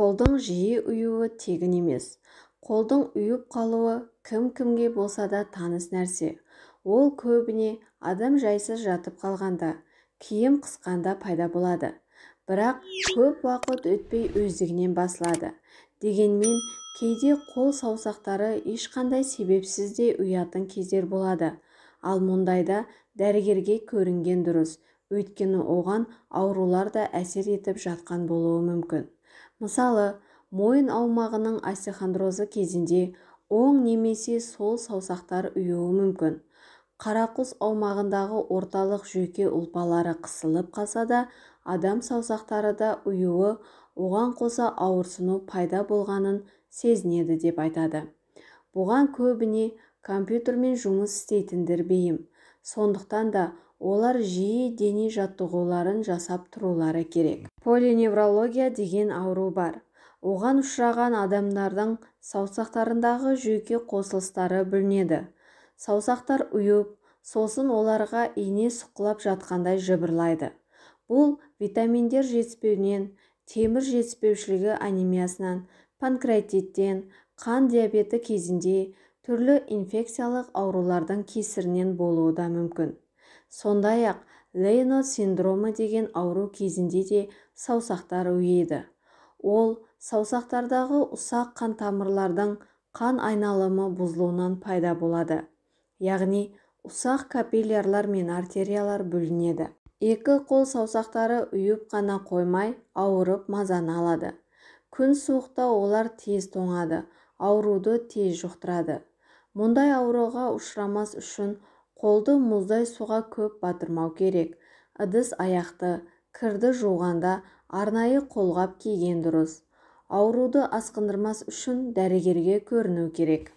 Қолдың жиі ұюы тегін емес. Қолдың ұйып қалуы кім-кімге болса да таныс нәрсе. Ол көбіне адам жайсыз жатып қалғанда, киім қысқанда пайда болады. Бірақ көп уақыт өтпей өздігінен басылады. Дегенмен кейде қол саусақтары ешқандай себепсіз де ұятын кездер болады. Ал мұндайда дәрігерге көрінген дұрыс, өйткені оған аурулар да әсер етіп жатқан болуы мүмкін. Мысалы, мойын аумағының остеохондрозы кезінде оң немесе сол саусақтар ұюы мүмкін. Қарақұс аумағындағы орталық жүйке ұлпалары қысылып қалса да, адам саусақтары да ұюы, оған қоса ауырсыну пайда болғанын сезінеді деп айтады. Бұған көбіне компьютермен жұмыс істейтіндер бейім. Сондықтан да олар жиі дене жаттығуларын жасап тұрулары керек. Полиневрология деген ауру бар. Оған ұшыраған адамдардың саусақтарындағы жүйке қосылыстары бүлінеді. Саусақтар ұйып, сосын оларға ине сұққылап жатқандай жыбырлайды. Бұл витаминдер жетіспеуінен, темір жетіспеушілігі анемиясынан, панкреатиттен, қан диабеті кезінде түрлі инфекциялық аурулардың кесірінен болуы да мүмкін. Сондай-ақ Рейно синдромы деген ауру кезінде де саусақтар ұйиды. Ол саусақтардағы ұсақ қан тамырлардың қан айналымы бұзылуынан пайда болады. Яғни ұсақ капиллярлар мен артериялар бүлінеді. Екі қол саусақтары ұйып қана қоймай, ауырып мазаны алады. Күн суықта олар тез тоңады, ауруды тез жұқтырады. Мұндай ауруға ұшырамас үшін қолды мұздай суға көп батырмау керек. Ыдыс аяқты, кірді жуғанда арнайы қолғап киген дұрыс. Ауруды асқындырмас үшін дәрігерге көріну керек.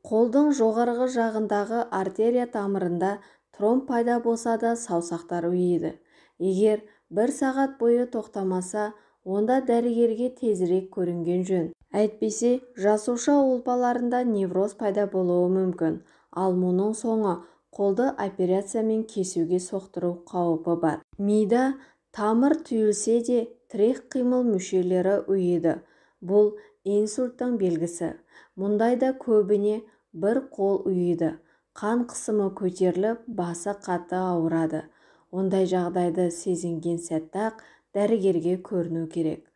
Қолдың жоғарғы жағындағы артерия тамырында тромб пайда болса да саусақтар ұйиды. Егер бір сағат бойы тоқтамаса, онда дәрігерге тезірек көрінген жөн. Әйтпесе, жасуша ұлпаларында невроз пайда болуы мүмкін. Ал мұның соңы қолды операциямен кесуге соқтыру қаупі бар. Мида тамыр түйілсе де тірек қимыл мүшелері ұйиды. Бұл инсульттың белгісі. Мұндайда көбіне бір қол ұйиды. Қан қысымы көтеріліп, басы қатты ауырады. Ондай жағдайды сезінген сәтте-ақ дәрігерге көріну керек.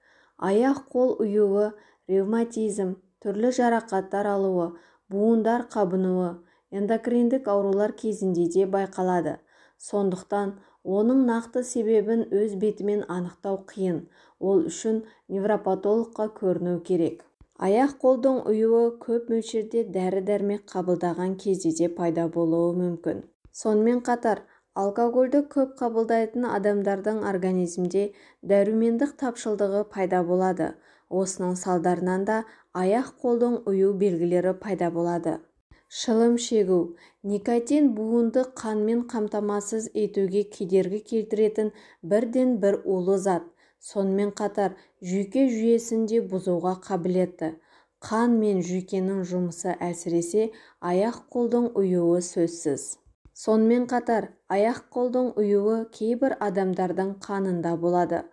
Аяқ-қол ұюы, ревматизм, түрлі жарақаттар алуы, буындар қабынуы, эндокриндік аурулар кезінде де байқалады. Сондықтан оның нақты себебін өз бетімен анықтау қиын. Ол үшін невропатологқа көріну керек. Аяқ-қолдың ұюы көп мөлшерде дәрі-дәрмек қабылдаған кезде де пайда болуы мүмкін. Сонымен қатар, алкогольді көп қабылдайтын адамдардың организмде дәрумендік тапшылдығы пайда болады. Осының салдарынан да аяқ-қолдың ұю белгілері пайда болады. Шылым шегу, никотин буынды қанмен қамтамасыз етуге кедергі келтіретін бірден бір улы зат. Сонымен қатар жүйке жүйесін де бұзуға қабілетті. Қан мен жүйкенің жұмысы әсіресе аяқ-қолдың ұюы сөзсіз. Сонымен қатар аяқ-қолдың ұюы кейбір адамдардың қанында болады.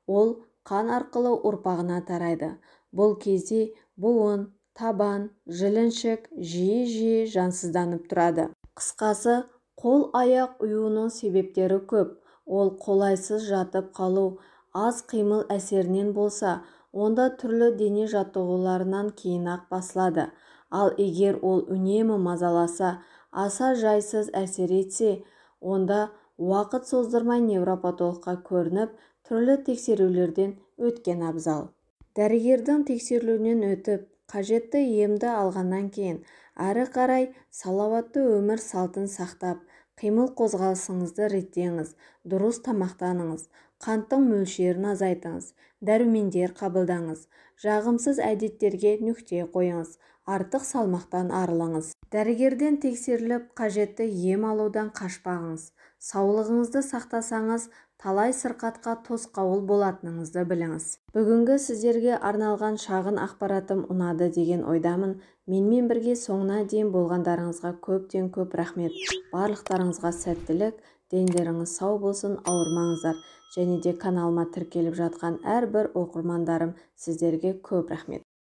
Ол қан арқылы ұрпағына тарайды. Бұл кезде буын, табан, жіліншік жиі-жиі жансызданып тұрады. Қысқасы, қол-аяқ ұюының себептері көп. Ол қолайсыз жатып қалу, аз қимыл әсерінен болса, онда түрлі дене жаттығуларынан кейін-ақ басылады. Ал егер ол үнемі мазаласа, аса жайсыз әсер етсе, онда уақыт создырмай невропатологқа көрініп, түрлі тексерулерден өткен абзал. Дәрігердің тексерілуінен өтіп, қажетті емді алғаннан кейін, әрі қарай салауатты өмір салтын сақтап, қимыл қозғалысыңызды реттеңіз, дұрыс тамақтаныңыз, қанттың мөлшерін азайтыңыз, дәрумендер қабылдаңыз, жағымсыз әдеттерге нүкте қойыңыз, артық салмақтан арылыңыз. Дәрігерден тексеріліп, қажетті ем алудан қашпаңыз. Саулығыңызды сақтасаңыз, Талай сырқатқа тосқауыл болатыныңызды біліңіз. Бүгінгі сіздерге арналған шағын ақпаратым ұнады деген ойдамын. Менімен бірге соңына дейін болғандарыңызға көптен көп рахмет. Барлықтарыңызға сәттілік, дендеріңіз сау болсын, ауырмаңыздар. Және де каналыма тіркеліп жатқан әрбір оқырмандарым, сіздерге көп рахмет.